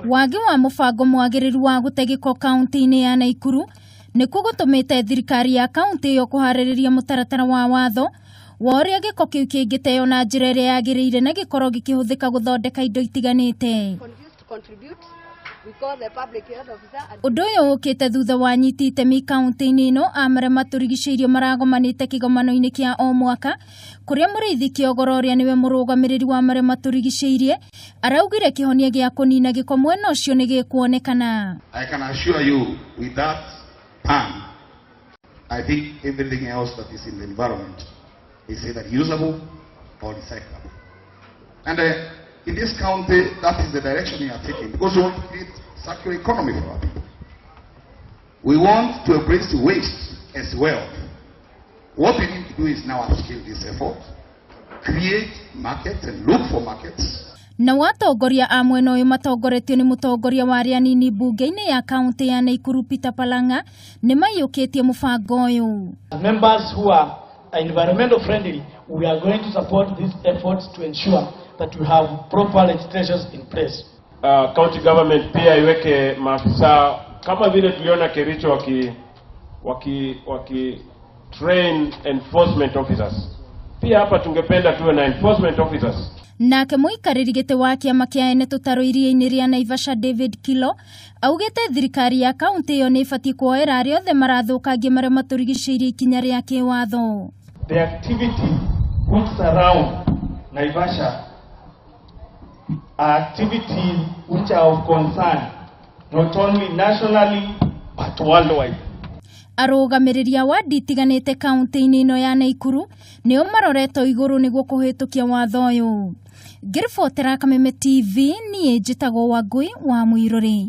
Wagi wa mũbango mwagĩrĩru wa gũte gĩko kaunti-inĩ ya Naikuru nĩkuo gũtũmĩte thirikari ya kaunti ĩyo kũharĩrĩria mũtaratara wa watho wa ũrĩa gĩko kĩu kĩngĩteo na njĩra ĩrĩa yagĩrĩire na gĩkorwo gĩkĩhũthĩka gũthondeka indo itiganĩte. Ũndũ ũyũ ũkĩte thutha wa anyiti itemi kaunti-inĩ ĩno a marĩa matũrigicĩirio maragomanĩte kĩgomano-inĩ kĩa o mwaka kũrĩa Mũrĩithi Kĩogoro ũrĩa nĩwe mũrũgamĩrĩri wa marĩa matũrigicĩirie araugire kĩhonia gĩa kũnina gĩko mwena ũcio nĩ gĩkuonekana. I can assure you with that plan, I think everything else that is in the environment is either usable or recyclable. And in this county, that is the direction we are taking because we want to create circular economy for our people. We want to embrace waste as well. What we need to do is now upscale this effort, create markets and look for markets. Na watongoria a mwena ũyũ matongoretio nĩ mũtongoria wa arĩa anini mbunge-inĩ ya kaunti ya Naikuru Peter Palanga nĩ maiyũkĩtie mũbango ũyũ. Members who are environmental friendly, we are going to support these efforts to ensure that we have proper legislations in place. County government pia iweke maafisa kama vile tuliona Kericho waki train enforcement officers. Pia hapa tungependa tuwe na enforcement officers. Nake mũikarĩri gĩtĩ wa kĩama kĩa ene tũtarũ iria-inĩ rĩa Naivasha David Kilo augĩte thirikari ya kaunti ĩyo nĩ ĩbatiĩ kuoera arĩa othe marathũkangia marĩa matũrigicĩirie ikinya rĩa kĩwatho. The activity which surround Naivasha are activities which are of concern not only nationally but worldwide. Arũgamĩrĩri a wadi itiganĩte kaunti-inĩ ĩno ya Naikuru nĩo maroretwo igũrũ nĩguo kũhĩtũkia watho ũyũ. Ngĩribotera Kameme TV, niĩ njĩtagwo Wangui wa Mũirũrĩ.